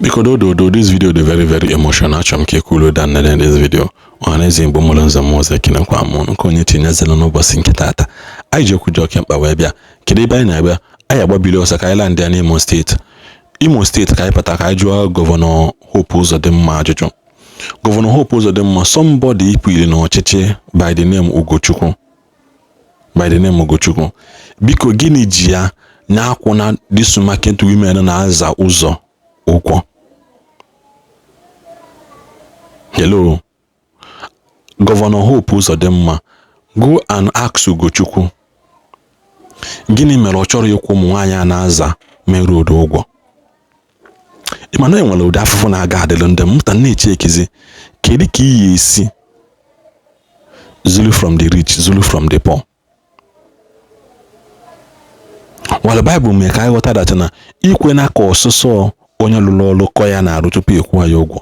Biko dododo, this video dị very very emotional. Achọrọ m ka ị cool down nene this video. Ọhaneze Igbo mụrụ nze mụọ ọzọ, ekenekwa m ụnụ nke onye tinyezelu n'ụbọchị nke taata. Anyị ji okwu dị oke mkpa wee bịa. Kedu ebe anyị na-abịa? Anyị agbabili ọsọ ka anyị land ya n'Imo Steeti. Imo Steeti ka anyị pụta ka anyị jụọ Gọvanọ Hope Uzodimma ajụjụ. Gọvanọ Hope Uzodimma, somebody ikwiri n'ọchịchị by the name Ugochukwu, by the name Ugochukwu, biko, gịnị ji ya na-akwụ na this market women na-aza ụzọ ụgwọ? Hello, Gọvanọ Hope Uzodimma, go and ask Ugochukwu, gịnị mere ọ chọrọ ịkwụ ụmụ nwaanyị a na-aza main road ụgwọ? Ịma na enwere ụdị afụfụ na-aga adịlụ ndị mmụta na-eche ekizi. Kedu ka iyi esi zulu from the rich, zulu from the poor? While Bible mee ka anyị ghọta that na ikwe na ka ọsụsọ onye lụrụ ọrụ kọ ya na-arụ tupu ịkwụọ ya ụgwọ,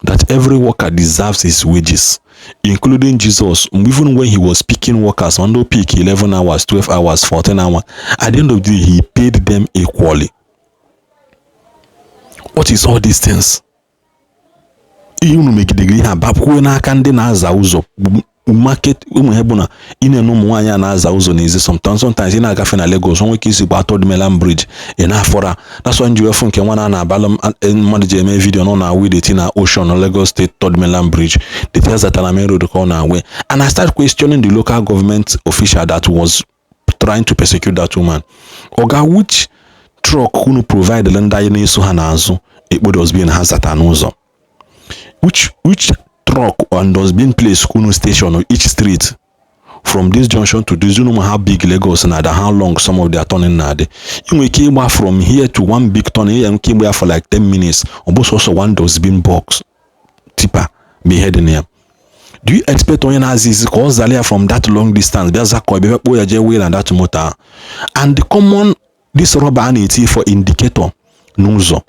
that every worker deserves his wages, including Jesus. Even when he was picking workers on the pick 11 hours, 12 hours, 14 hours, at the end of the day he paid them equally. What is all these things? Ihe unu megidere ihe a bakwuo n'aka ndị na-aza ụzọ market. Ụmụ ihe bụ na ị na-ene ụmụ nwaanyị a na-aza ụzọ n'ezi. Sometimes ị na-agafe na Lagos, onwe ka isi gba Third Mainland Bridge, ị na-afọra. That's why nji wefu nke nwa na na-abalụ mmadụ ji eme video nọ na awe dirty na Ocean na Lagos State Third Mainland Bridge. The tears zatara main road ka ọ na-awe, and I start questioning the local government official that was trying to persecute that woman. Oga, which truck unu provide ndị anyị na-eso ha n'azụ ekpo dustbin ha zata n'ụzọ? Which truck and dustbin place kunu station on each street from this junction to this? You know how big Lagos na that, how long some of their turning na dị. Ị nwere ike ịgba from here to one big turn, ị nwere ike ịgba ya for like 10 minutes. Ọ bụ sọsọ one dustbin box tipper bụ ihe dị na ya. Do you expect onye na-aza isi ka ọ zara ya from that long distance, bịa zakọ, bịa kpoo ya, jee wee na that moto ahụ? And the common this rubber a na-eti for indicator n'ụzọ,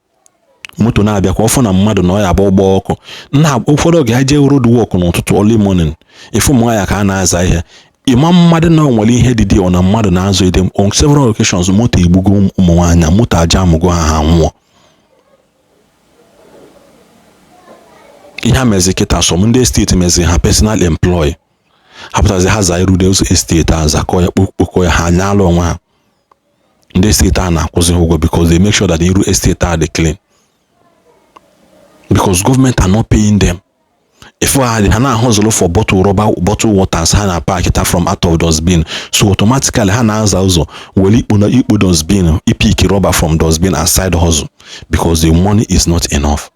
moto na-abịa ka ọ fụ na mmadụ na ọ ya agba ụgbọ ọkụ na ụfọdụ oge ha jee road work n'ụtụtụ, early morning, ịfụ ụmụ nwaanyị ka a na-aza ihe. Ịma mmadụ na nwere ihe dị dị ọ na mmadụ na-azụ ede. On several occasions, moto egbugo ụmụ nwaanyị, moto aja amụgo ha, ha nwụọ. Ihe a mezi kịta, some ndị estate mezi ha personal employee, ha pụtazi ha za irude ụzọ estate a, zakọ ya, kpokọ ya, ha anyala onwe ha. Ndị estate a na-akwụzi ha ụgwọ because they make sure that iru estate a dị clean, because government are not paying them. If ha na-ahụzụlụ for bottle, rubber bottle waters ha na pack ta from out of dustbin, so automatically ha na-aza ụzọ were ikpo na ikpo dustbin, ipick rubber from dustbin and side hustle, because the money is not enough.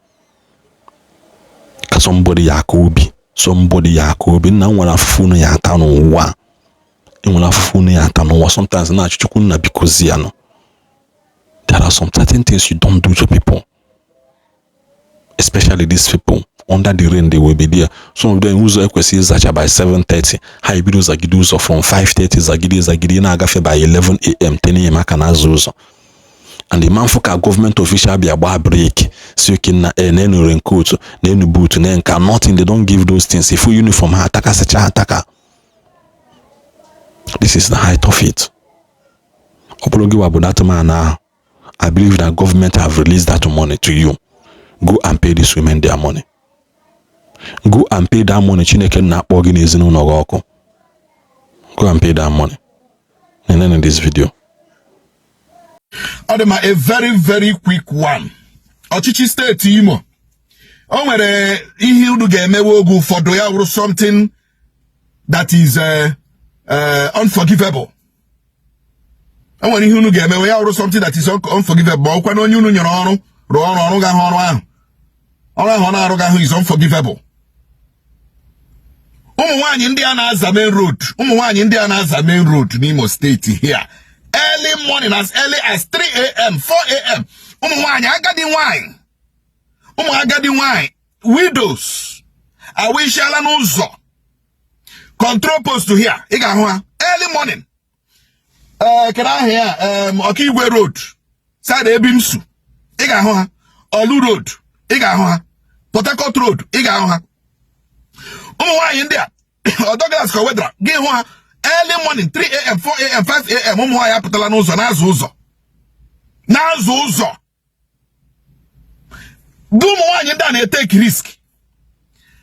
Ka somebody ya aka obi, somebody ya aka obi nna nwere afụfụ unu ya ata n'ụwa, enwere afụfụ unu ya ata n'ụwa. Sometimes na-achụ Chukwu nna, biko ya nọ. There are some certain things you don't do to people, especially these people. Under the rain they will be there, some of them. Ụzọ ekwesịghị ịzacha by 7:30, ha ebido zagide ụzọ from 5:30, zagide zagide, na-agafe by 11 a.m., 10 a.m., aka na-aza ụzọ. And the man fụ ka gọọmenti official bịa gbaa brake, si oke na e na-enu raincoat, na-enu boot, na nka, nothing. They don't give those things. Ifu uniform ha atakasịcha ataka. This is the height of it. Ọ bụrụ gị wa bụ that man ahụ, I believe that government have released that money to you. Go and pay these women their money. Go and pay that money. Chineke na-akpọ gị n'ezinụlọ gị ọkụ. Go and pay that money. And then in this video. Ọ dị ma, a very very quick one. Ọchịchị steeti Imo, o nwere ihe unu ga-emewe oge ụfọdụ ya wụrụ something that is unforgivable. O nwere ihe unu ga-emewe ya wụrụ something that is unforgivable. Ma ọkwa na onye unu nyere ọrụ rụọ ọrụ, ọrụ gahụ ọrụ ahụ, ọrụ ahụ ọ na-arụ gahụ is unforgivable. Ụmụ nwaanyị ndị a na-aza main road, ụmụ nwaanyị ndị a na-aza main road n'Imo Steeti here, early morning, as early as 3 a.m., 4 a.m., ụmụ nwaanyị agadi nwaanyị, ụmụ agadi nwaanyị, widows, awishiala n'ụzọ control post here. Ị ga-ahụ ha early morning. Ee, kedu aha ya? Ọkaigwe Road side ebe m su, ị ga-ahụ ha. Olu Road, ị ga-ahụ ha. Port Harcourt Road, ị ga-ahụ ha. Ụmụ nwaanyị ndị a, ọdọglas ka o wedara gị hụ ha early morning, 3 a.m., 4 a.m., 5 a.m., ụmụ nwaanyị apụtala n'ụzọ na-azụ ụzọ, na-azụ ụzọ. Ndị ụmụ nwaanyị ndị a na-etake risk.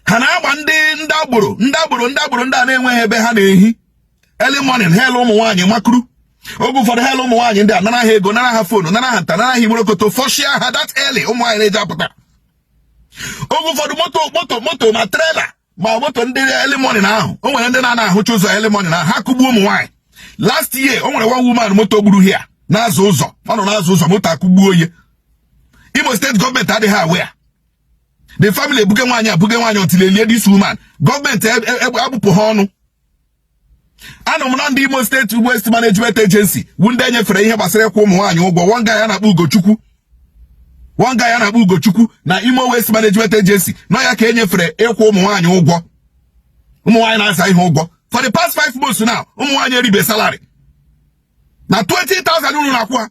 Ha na-agba ndị agboro, ndị agboro, ndị agboro, ndị a na-enweghị ebe ha na-ehi. Early morning, ha ele ụmụ nwaanyị makuru. Oge ụfọdụ ha ele ụmụ nwaanyị ndị a, nara ha ego, nara ha phone, nara ha nta, nara ha igborokoto, fọshia ha that early. Ụmụ nwaanyị na-eji apụta. Oge ụfọdụ moto, moto, moto, ma trailer, ma moto ndị early morning ahụ, o nwere ndị na-ana ahụcha ụzọ early morning ahụ, ha kụgbuo ụmụ nwaanyị. Last year, o nwere one woman moto gburu here na-azụ ụzọ. Ọ nọ na-azụ ụzọ, moto akụgbuo ye. Imo State gọọmenti adịghị aware. The family ebuge nwaanyị, abuge nwaanyị until elie this woman. Gọọmenti agbụpụ ha ọnụ. Anụ m na ndị Imo State Waste Management Agency wu ndị enyefere ihe gbasara ịkwụ ụmụ nwaanyị ụgwọ. One guy a na-akpọ Ugochukwu, one guy a na-akpọ Ugochukwu na Imo Waste Management Agency nọ ya ka enyefere ịkwụ ụmụ nwaanyị ụgwọ, ụmụ nwaanyị na-aza ihe ụgwọ. For the past 5 months now, ụmụ nwaanyị eribe salary na 20,000 unu na-akwụ ha,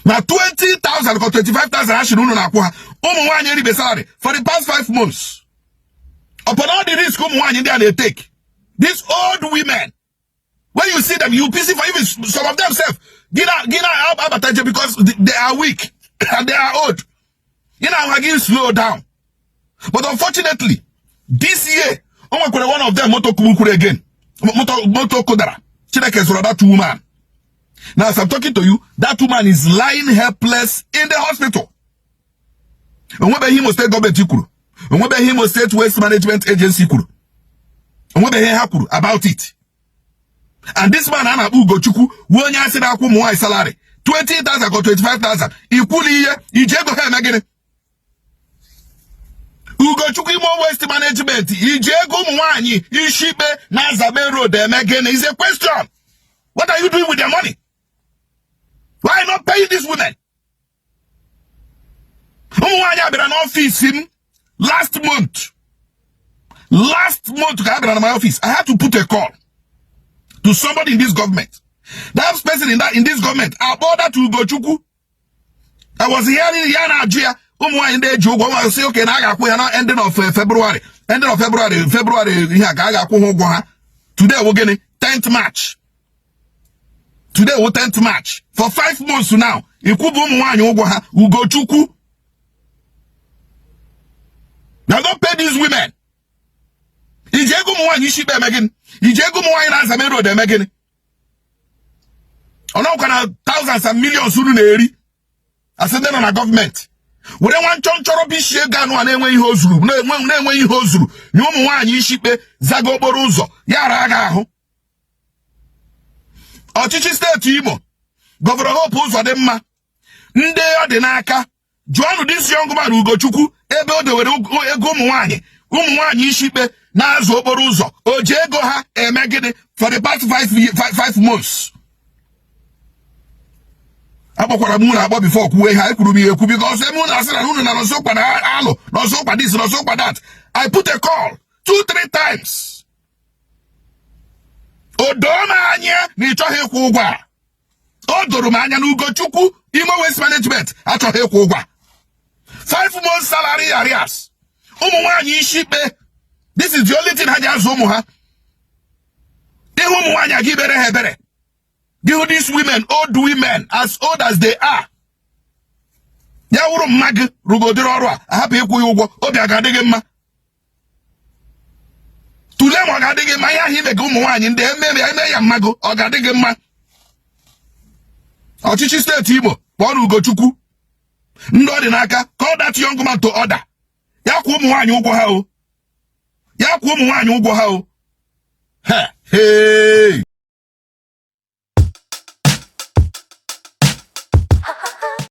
na 20,000 ka 25,000 a shiri unu na-akwụ ha. Ụmụ nwaanyị eribe salary for the past 5 months. Upon all the risk ụmụ nwaanyị ndị a na-etake, these old women, when you see them, you pity for even some of them sef. Gị na abata je because they are weak and they are old. Ị na-ahụ ha, gị slow down. But unfortunately, this year, o nwekwara one of them moto kụgbukwuru again. Moto kụdara. Chineke zụrụ that woman. Now, as I'm talking to you, that woman is lying helpless in the hospital. Onwebeghị Imo State gọọmenti kwuru, onwebeghị Imo State Waste Management Agency kwuru, onwebeghị ha kwuru about it. And this man a na-akpọ Ugochukwu wu onye asị na-akwụ ụmụ nwaanyị salary 20,000 ka 25,000. Ikwuli ihe iji ego ha eme gịnị? Ugochukwu, Imo Waste Management, iji ego ụmụ nwaanyị isi ikpe na-aza main road eme gịnị is a question. What are you doing with their money? Why not paying these women? Ụmụ nwaanyị a bịara n'ọfịs m last month. Last month ka a bịara na my office. I had to put a call to somebody in this government. That person in this government akpọ that Ugochukwu. I was hearing ya na-ajụ ya ụmụ nwaanyị ndị eji ụgwọ nwa sị oke na a ga-akwụ ya na ending of February, ending of February, February ihe a ka a ga-akwụ ha ụgwọ ha. Today wụ gịnị? 10th March. Today wụ 10th March. For 5 months now, ikwụbụ ụmụ nwaanyị ụgwọ ha. Ugochukwu, you don't pay these women. Iji ego ụmụ nwaanyị isi ikpe eme gịnị? Iji ego ụmụ nwaanyị na-aza main road eme gịnị? Ọ nọkwa na thousands and millions unu na-eri asị ndị nọ na gọọmenti were nwa nchọ nchọrọ bụ isi ego anụ a na-enwe ihe o zuru, na-enwe ihe o zuru nye ụmụ nwaanyị isi ikpe zaga okporo ụzọ ya ara aga ahụ. Ọchịchị steeti Imo, Gọvanọ Hope Uzodimma, ndị ọ dị n'aka, jụọnụ this young man Ugochukwu ebe o dewere ego ụmụ nwaanyị, ụmụ nwaanyị isi ikpe na-azụ okporo ụzọ. O ji ego ha eme gịnị for the past 5 months? Akpọkwara m unu akpọ before kwuwe ha. Ekwuru m ya ekwu because eme unu asị na unu na nọsọ ụkwa na alụ nọsọ ụkwa this, nọsọ ụkwa that. I put a call two, three times. O doo m anya na ị chọghị ịkwụ ụgwọ a. O doro m anya na Ugochukwu, Imo Waste Management, achọghị ịkwụ ụgwọ a. 5 months salary arrears. Ụmụ nwaanyị isi ikpe, this is the only thing ha ji azụ ụmụ ha. Ịhụ ụmụ nwaanyị aga ibere ha ebere. Gị hụ these women, old women, as old as they are, ya wụrụ mma gị rụgodiri ọrụ a, ahapụ ịkwụ ya ụgwọ, obi a ga-adị gị mma? Tụlee ma ọ ga-adị gị mma. Ihe ahụ ime gị ụmụ nwaanyị ndị eme ya, eme ya mma gị, ọ ga-adị gị mma? Ọchịchị steeti Imo, kpọrọ Ugochukwu, ndị ọ dị n'aka, call that young man to order. Ya kwụ ụmụ nwaanyị ụgwọ ha o. Ya kwụ ụmụ nwaanyị ụgwọ ha o. He he.